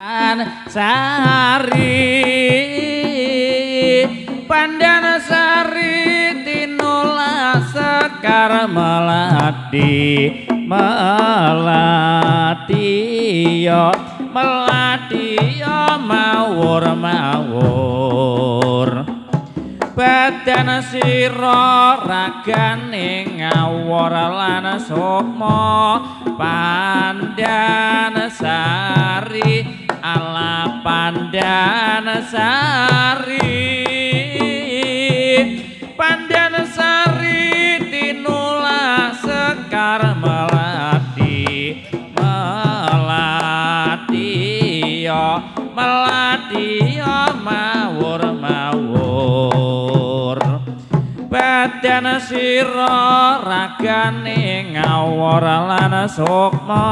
Sari pandan sari tinula sekar melati melati yo melati yo mawur mawur badan sira ragane ngawur lan sukma pandan sari ala pandan sari pandan sari tinula sekar melati melati yo melati yo mawur mawur badan sira ragane ngawur lan sukma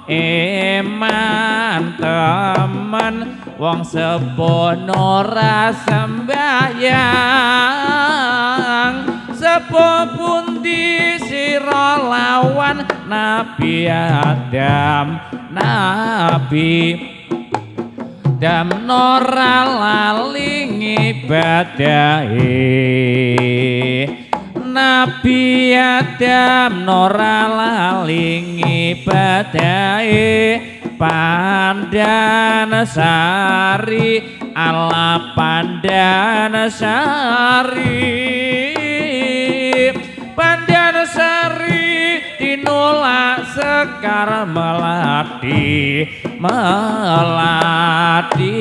eman temen wong sepuh ora sembahyang sepuh pundi sira lawan Nabi Adam Nabi Adam ora lali ngibadahe Nabi Adam ora lali ngibadahe pandan sari ala pandan sari pandan sari tinula sekar melati melati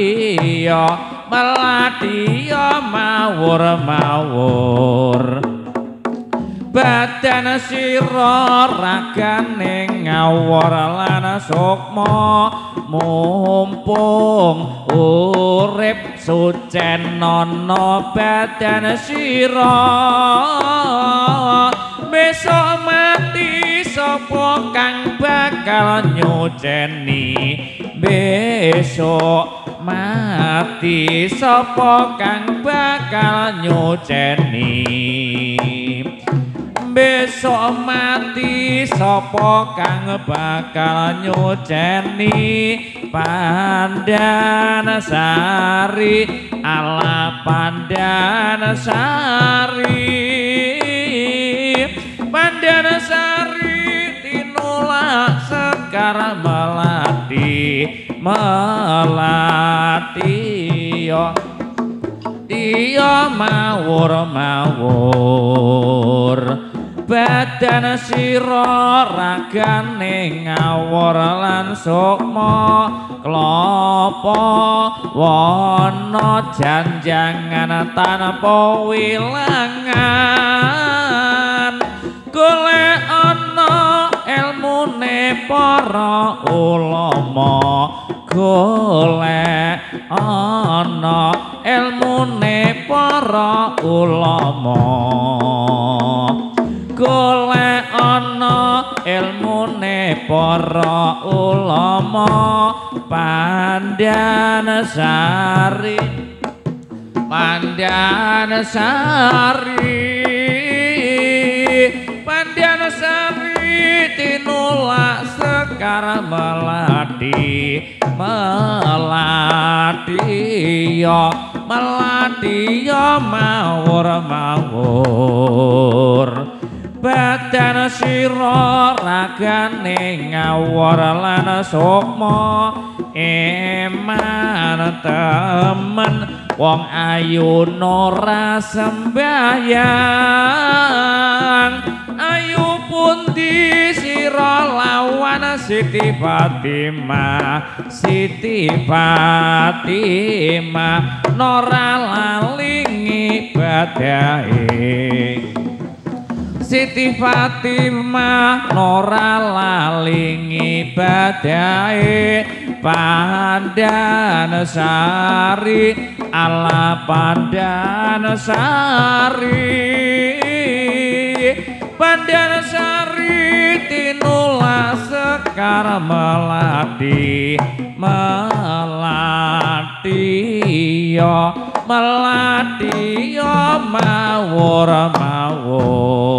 yo melati yo mawur mawur badan sira ragane ngawur lan sukma mumpung urip sucen ana badan sira besok mati sapa kang bakal nyuceni besok mati sapa kang bakal nyuceni besok mati sapa kang bakal nyuceni pandan sari ala pandan sari pandan sari tinula sekar melati melati yo iya mawur mawur badan sira ragane ngawur lan sukma klapa wana janjangan tanpa wilangan golek ana elmune para ulama golek ana elmune para ulama golek ana elmune para ulama pandan sari pandan sari pandan sari tinula sekar melati melati yo melati yo mawur mawur badan sira ragane ngawur lan sukma eman temen wong ayu ora sembahyang ayu pundi sira lawan Siti Fatimah Siti Fatimah ora lali ngibadahe Siti Fatimah ora lali ngibadahe pandan sari ala pandan sari pandan sari tinula sekar melati melati yo melati yo mawur mawur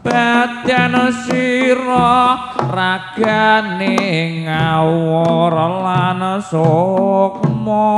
badan sira Ragane ngawur lan sukma.